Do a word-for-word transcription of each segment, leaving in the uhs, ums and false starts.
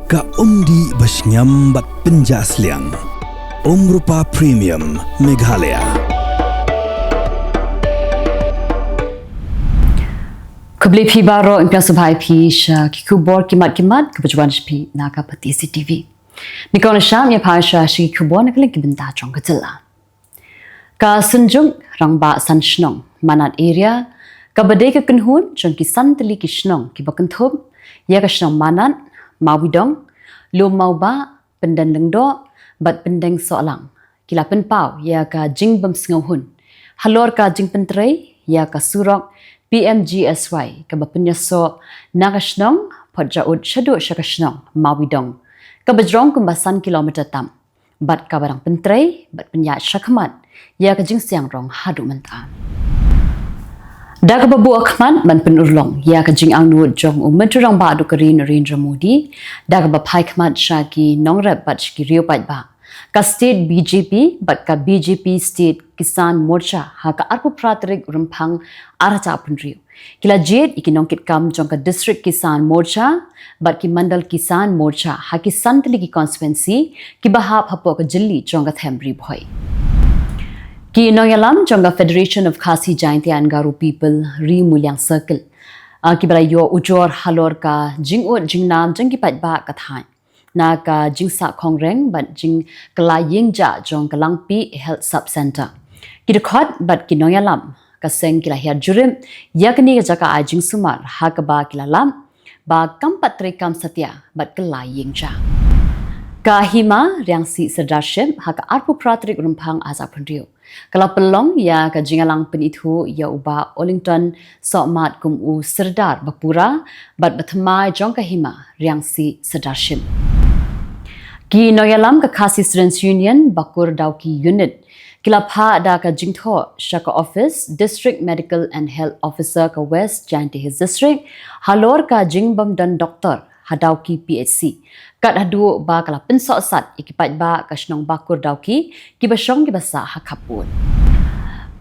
Ka umdih ba shngiam bad pynjah sliang. Umrupa Premium Meghalaya. Khublei phi baroh, ngi pdiang sngewbha ïa phi sha ki khubor ki mat ki mat kaba ju wan sha phi na ka Pyrthei C T V. Ngi kong na sham ïa pha sha shi ki khubor na ka liang ki bynta jong ka jylla. Ka Synjuk Rangbah San Shnong, Manad Area, kaba dei ka kynhun jong ki san tylli ki shnong kiba kynthup ïa ka shnong Manad, Mawbidong, Lum Mawbah, Pyndenlyngdoh bad Pyndengsohlang, ki la pynpaw ïa ka jingbymsngewhun halor ka jingpyntrei ïa ka surok P M G S Y kaba pynïasoh na ka shnong Photjaud shaduh sha ka shnong Mawbidong, kaba jrong kumba san kilometer tam, bad kaba dang pyntrei bad pynïaid shakhmat ïa ka jingsiang rong haduh mynta. Da kaba buh khmat ban pynurlong ïa ka jingangnud jong u Myntri Rangbah duh ka ri Narendra Modi, da kaba phai khmat sha ki nongrep bad sha ki riew paidbah, ka State B J P bad ka B J P State Kisan Morcha ha ka arphew phra tarik Rymphang ar hajar arphew hynriew, ki la jied ïa ki nongkitkam jong ka District Kisan Morcha bad ki Mandal Kisan Morcha ha ki san tylli ki constituency kiba hap hapoh ka jylli jong ka them Ri Bhoi. Ki nongïalam jong ka Federation of Khasi Jaintia and Garo People Ri Muliang Circle, ah, kiba la ïoh ujor halor ka jingud jingnam jong ki paidbah ka thaiñ na ka jingsah khongreng bad jingkylla ïing jah jong ka Langpih Health Sub Centre. Ki dkhot bad ki nongïalam ka seng ki la hiar jurip ïa kane ka jaka ai jingsumar ha kaba ki la lap ba kam pat treikam satia bad kylla ïing jah. Ka Hima Riangsi Sirdarship ha ka arphew phra tarik Rymphang ar hajar arphew hynriew, ka la pynlong ïa ka jingïalang pynithuh ïa u Bah Ollington Sohmat kum u Sirdar bapura bad bathymmai jong ka Hima Riangsi Sirdarship. Ki nongïalam ka Khasi Students Union Bakur Dawki Unit, ki la phah da ka jingthoh sha ka office District Medical and Health Officer ka West Jaintia Hills District halor ka jingbym don doktor ha Dawki P H C, kat haduh ba ka la pynsohsat ïa ki paidbah ka shnong Bakur Dawki kiba shong kiba sah ha khappud.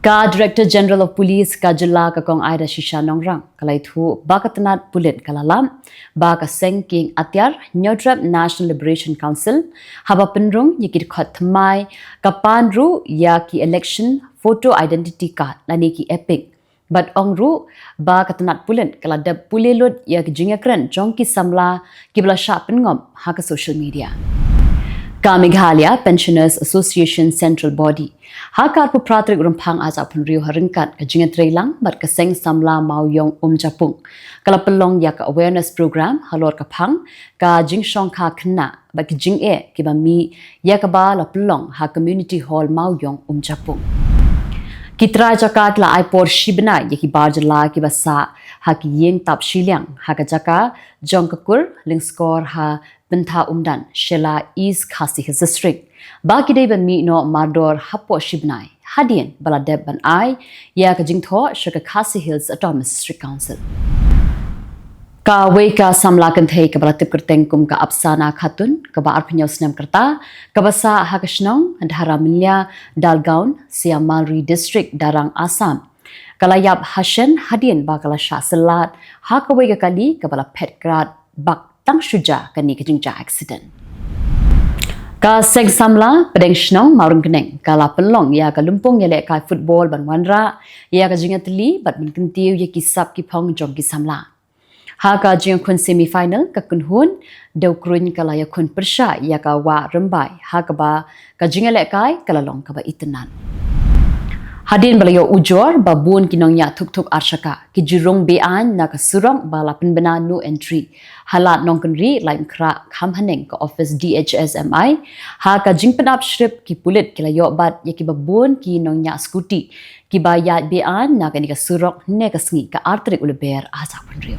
Ka Director General of Police ka jylla ka Kong Aida Shisha Nongrang, ka la ïathuh ba ka tnat pulit ka la lap ba ka seng kieng atiar Hynñiewtrep National Liberation Council haba pynrung ïa ki dkhot thymmai, ka pan ruh ïa ki election photo identity card lane ki EPIC, bad ong ruh ba ka tnat pulit ka la dep pule lut ïa ki jingïakren jong ki samla kiba la shah pynngop ha ka social media. Ka Meghalaya Pensioners Association Central Body, ha ka arphew phra tarik Rymphang ar hajar arphew hynriew ha ryngkat ka jingïatreilang bad ka Seng Samla Mawïong Umjapung, ka la pynlong ïa ka awareness program halor ka phang ka jingshongkha khynnah bad ki jingeh kiba mih ïa kaba la pynlong ha Community Hall Mawïong Umjapung. Ki trai jaka ki la ai por shi bnai ïa ki bar jylla kiba sah ha ki ïing tap shiliang ha ka jaka jong ka kur Lyngskor ha Pyntha Umdan, Shella, East Khasi Hills District, ba ki dei ban mih noh mardor hapoh shi bnai hadien ba la dep ban ai ïa ka jingthoh sha ka Khasi Hills Autonomous District Council. Kawei ka samla kynthei kaba la tip kyrteng kum ka Apsana Khatun, kaba arphew hynñiew snem ka rta, kaba sah ha ka shnong Dharamilya, Dalgaon, Siamari District, Darrang, Assam, ka la ïap hashen hadien ba ka la shah syllat ha kawei ka kali kaba la phet krad bak tang shuja kane ka jingjia accident. Ka Seng Samla Pdeng Shnong Mawryngkneng ka la pynlong ïa ka lympung ïalehkai football ban wanrah ïa ka jingïatylli bad ban kyntiew ïa ki sap ki phong jong ki samla. Ha ka jingïakhun semi final, ka kynhun Dewkruiñ ka la ïakhun pyrshah ïa ka Wah Rymbai, ha kaba ka jingïalehkai ka la long kaba itynnad. Hadien ba la ïoh ujor ba bun ki nongñiah thuk thuk ar shaka ki ju rung be-aiñ na ka surok ba la pynbna no entry ha Lad Nongkynrih, Laitumkhrah, Khamhaneng, ka office D H S M I, ha ka jingpynap shrip ki pulit ki la ïoh bat ïa kiba bun ki nongñiah scooty kiba ïaid be-aiñ na kane ka surok hynne ka sngi, ka ar tarik u Lber ar hajar arphew hynriew.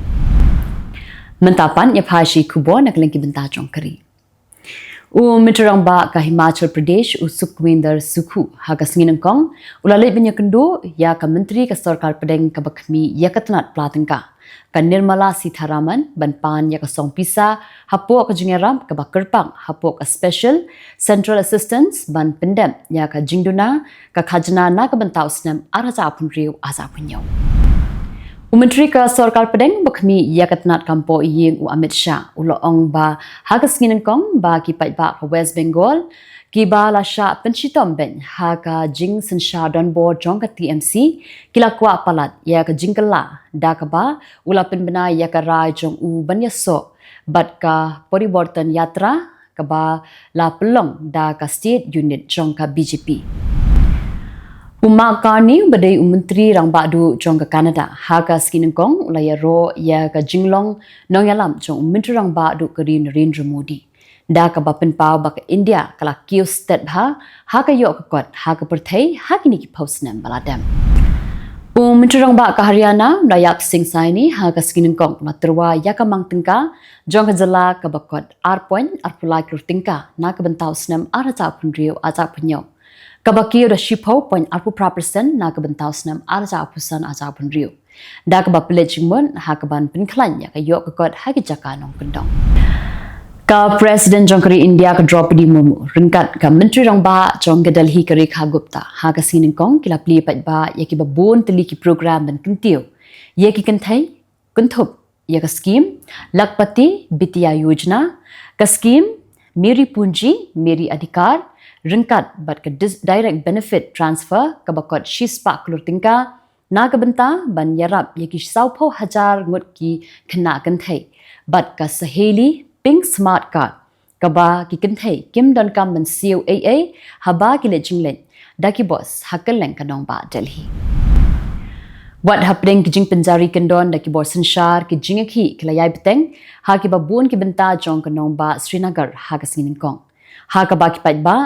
Mynta pat ïa pha shi khubor na ka liang ki bynta jong ka ri. U Myntri Rangbah ka Himachal Pradesh, u Sukhwinder Sukhu, ha ka sngi nyngkong u la leit ban ïakynduh ïa ka Myntri ka Sorkar Pdeng kaba khmih ïa ka tnat pla tyngka, ka Nirmala Sitharaman, ban pan ïa ka song pisa hapoh ka jingïarap kaba kyrpang hapoh ka Special Central Assistance ban pyndep ïa ka jingduna ka khajna na ka bynta u snem ar hajar arphew hynriew ar hajar arphew hynñiew. U Myntri ka Sorkar Pdeng ba khmih ïa ka tnat kam poh ïing u Amit Shah u la ong ba ha ka sngi nyngkong ba ki paidbah ka West Bengal kiba la shah pynshitom beiñ ha ka jingsynshar donbor jong ka T M C ki la kwah palat ïa ka jingkylla da kaba u la pynbna ïa ka rai jong u ban ïasoh bad ka Paribortan Yatra kaba la pynlong da ka state unit jong ka B J P. U Mark Carney uba dei u Myntri Rangbah Duh jong ka Canada ha ka sngi nyngkong u la ïaroh ïa ka jinglong nongïalam jong u Myntri Rangbah Duh ka ri Narendra Modi da kaba pynpaw ba ka India ka la kiew stet bha ha ka ïoh ka kot ha ka pyrthei ha kine ki phew snem ba la dep. U Myntri Rangbah ka Haryana u Nayab Singh Saini ha ka sngi nyngkong u la tyrwa ïa ka mang tyngka jong ka jylla kaba kot ar point arphew lai klur tyngka na ka bynta u snem ar hajar arphew hynriew arhajar arphew hynñiew kaba kiew da shiphew point arphew phra percent na ka bynta u snem ar hajar arphew san arhajar arphew hynriew da kaba pynleit jingmut ha kaban pynkhlaiñ ïa ka ïoh ka kot ha ki jaka nongkyndong. Ka President jong ka ri India ka Droupadi Murmu ryngkat ka Myntri Rangbah jong ka Delhi ka Rekha Gupta ha ka sngi nyngkong ki la plie paidbah ïa kiba bun tylli ki program ban kyntiew ïa ki kynthei kynthup ïa ka skim Lakhpati Bitiya Yojana, ka skim Meri Punji Meri Adhikar ryngkat bad ka Direct Benefit Transfer kaba kot shispah klur tyngka na ka bynta ban ïarap ïa ki sawphew hajar ngut ki khynnah kynthei bad ka Saheli Pink Smart Card kaba ki kynthei kim donkam ban siew ei ei haba ki leit jingleit da ki bos ha kylleng ka nongbah Delhi. Wat hapdeng ki jingpynjari kyndon da ki bor synshar ki jingïakhih ki la ïai bteng ha kiba bun ki bynta jong ka nongbah Srinagar ha ka sngi nyngkong ha kaba ki paidbah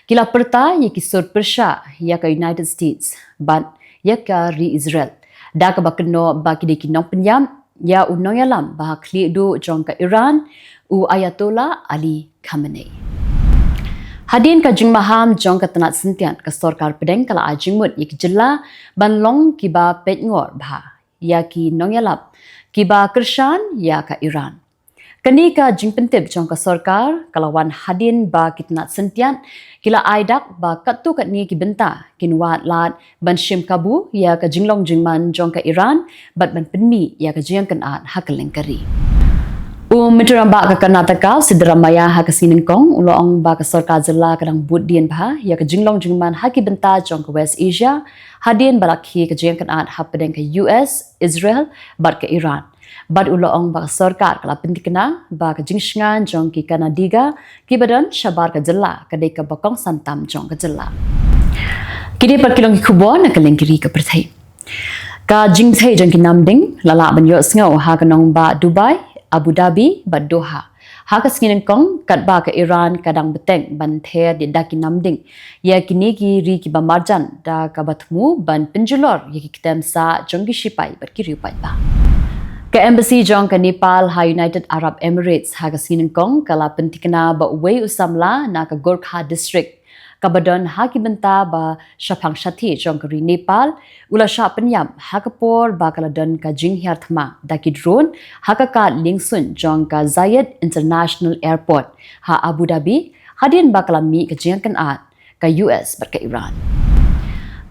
ki la pyrta ïa ki sur pyrshah ïa ka United States bad ïa ka ri Israel da kaba kynnoh ba ki dei ki nongpynïap ïa u nongïalam ba ha khlieh duh jong ka Iran u Ayatollah Ali Khamenei. Hadien ka jingmaham jong ka tnat syntiat ka Sorkar Pdeng ka la ai jingmut ïa ki jylla ban long kiba peitngor bha ïa ki nongïalap kiba kyrshan ïa ka Iran. Kane ka jingpyntip jong ka sorkar ka la wan hadien ba ki tnat syntiat ki la ai dak ba katto katne ki bynta kin wad lad ban shim kabu ïa ka jinglong jingman jong ka Iran bad ban pynmih ïa ka jingïakynad ha kylleng ka ri. U Myntri Rangbah ka Karnataka u Siddaramaiah ha ka sngi nyngkong u la ong ba ka sorkar jylla ka dang bud dien bha ïa ka jinglong jingman ha ki bynta jong ka West Asia hadien ba la khie ka jingïakynad hapdeng ka U S, Israel bad ka Iran. Bad u la ong ba ka sorkar ka la pynthikna ba ka jingshngaiñ jong ki kannadiga kiba don shabar ka jylla ka dei kaba kongsan tam jong ka jylla. Kine pat ki long ki khubor na kylleng ki ri ka pyrthei. Ka jingbthei jong ki namding la lah ban ïohsngew ha ka nongbah Dubai, Abu Dhabi bad Doha ha ka sngi nyngkong katba ka Iran ka dang bteng ban ther da ki namding ïa kine ki ri kiba marjan da kaba thmu ban pynjulor ïa ki ktem sah jong ki shipai bad ki riew paidbah. Ka embassy jong ka Nepal ha United Arab Emirates ha ka sngi nyngkong ka la pynthikna ba uwei u samla na ka Gorkha District kaba don ha ki bynta ba shaphang shathie jong ka ri Nepal u la shah pynïap ha ka por ba ka la don ka jinghiar thma da ki drone ha ka kad liengsuiñ jong ka Zayed International Airport ha Abu Dhabi hadien ba ka la mih ka jingïakynad ka U S bad ka Iran.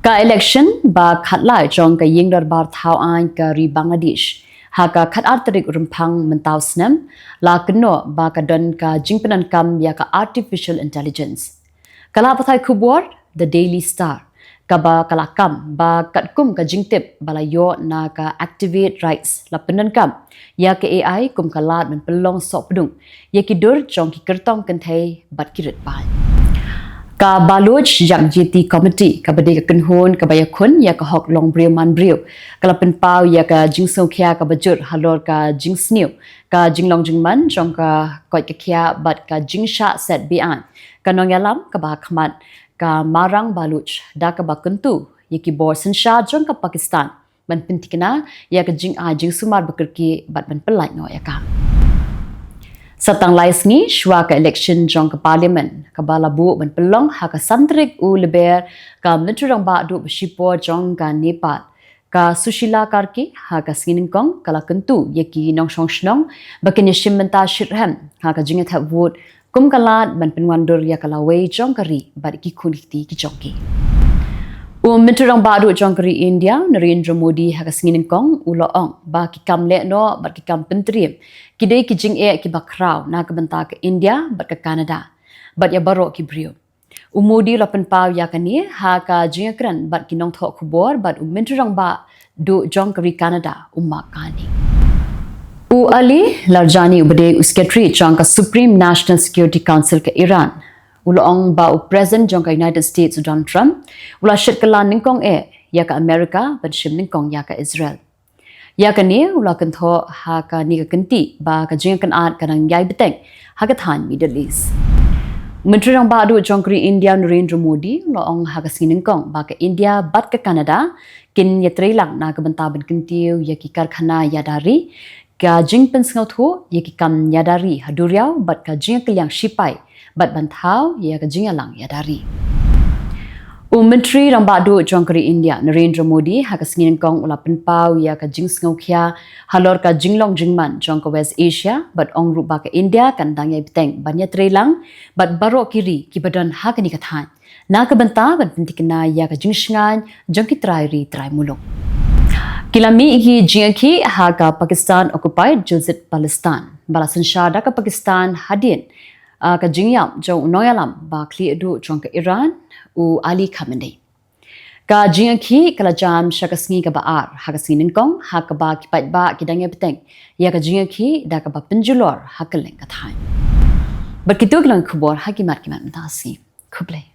Ka election ba khatlai jong ka ïing dorbar thaw aiñ ka ri Bangladesh ha ka khatar tarik Rymphang mynta u snem la kynnoh ba ka don ka jingpyndonkam ïa ka artificial intelligence. Ka lad pathai khubor The Daily Star kaba ka la kam ba katkum ka jingtip ba la ïoh na ka Activate Rights la pyndonkam ïa ka A I kum ka lad ban pynlong sohpdung ïa ki dur jong ki kyrtong kynthei bad ki rit paid. Ka Baloch Yakjiti Committee kaba dei ka kynhun kaba ïakhun ïa ka hok long briew man briew ka la pynpaw ïa ka jingsngewkhia kaba jur halor ka jingsniew ka jinglong jingman jong ka koit ka khiah bad ka jingshah set beaiñ ka nongïalam kaba ha khmat ka Marang Baloch da kaba kyntu ïa ki bor synshar jong ka Pakistan ban pynthikna ïa ka jingai jingsumar ba kyrkieh bad ban pyllait noh ïa ka. Sa tang lai sngi shuwa ka election jong ka Parliament kaba la buh ban pynlong ha ka san tarik u Lber, ka Myntri Rangbah Duh ba shipor jong ka Nepal ka Sushila Karki ha ka sngi nyngkong ka la kyntu ïa ki nongshong shnong ba kin ïashim bynta shitrhem ha ka jingïathep vote kum ka lad ban pynwandur ïa ka lawei jong ka ri bad ki khun ki kti ki jong ki. U Myntri Rangbah Duh jong ka ri India, Narendra Modi, ha ka sngi nyngkong u la ong ba ki kam lehnoh bad ki kam pyntriem ki dei ki jingeh kiba khraw na ka bynta ka India bad ka Canada bad ïa baroh ki briew. U Modi u la pynpaw ïa kane ha ka jingïakren bad ki nongthoh khubor bad u Myntri Rangbah Duh jong ka ri Canada, u Mark Carney. U Ali Larijani, uba dei u Secretary jong ka Supreme National Security Council ka Iran, u la ong ba u President jong ka United States, u Donald Trump, u la shet kylla nyngkong eh ïa ka America ban shim nyngkong ïa ka Israel. Ïa kane u la kynthoh ha kane ka kynti ba ka jingïakynad ka dang ïai bteng ha ka thaiñ Middle East. Myntri Rangbah Duh jong ka ri India, Narendra Modi, u la ong ha ka sngi nyngkong ba ka India bad ka Canada kin ïatreilang na ka bynta ban kyntiew ïa ki karkhana ïada ri, ka jingpynsngewthuh ïa ki kam ïada ri ha duriaw bad ka jingïakylliang shipai bad ban thaw ïa ka jingïalang ïada ri. U Myntri Rangbah Duh jong ka ri India, Narendra Modi, ha ka sngi nyngkong u la pynpaw ïa ka jingsngewkhia halor ka jinglong jingman jong ka West Asia bad ong ruh ba ka India kan dang ïai bteng ban ïatreilang bad baroh ki ri kiba don ha kane ka thaiñ na ka bynta ban pynthikna ïa ka jingshngaiñ jong ki trai ri trai muluk. Ki la mih ki jingïakhih ha ka Pakistan occupied Gilgit Baltistan, ba la synshar da ka Pakistan hadien, ah, ka jingïap jong u nongïalam ba khlieh duh jong ka Iran, u Ali Khamenei. Ka jingïakhih ka la jam sha ka sngi kaba ar ha ka sngi nyngkong, ha kaba ki paidbah ki dang ïai bteng ïa ka jingïakhih da kaba pynjulor ha kylleng ka thaiñ. Bad kito ki long ki khubor ha ki mat ki mat mynta ka sngi. Khublei.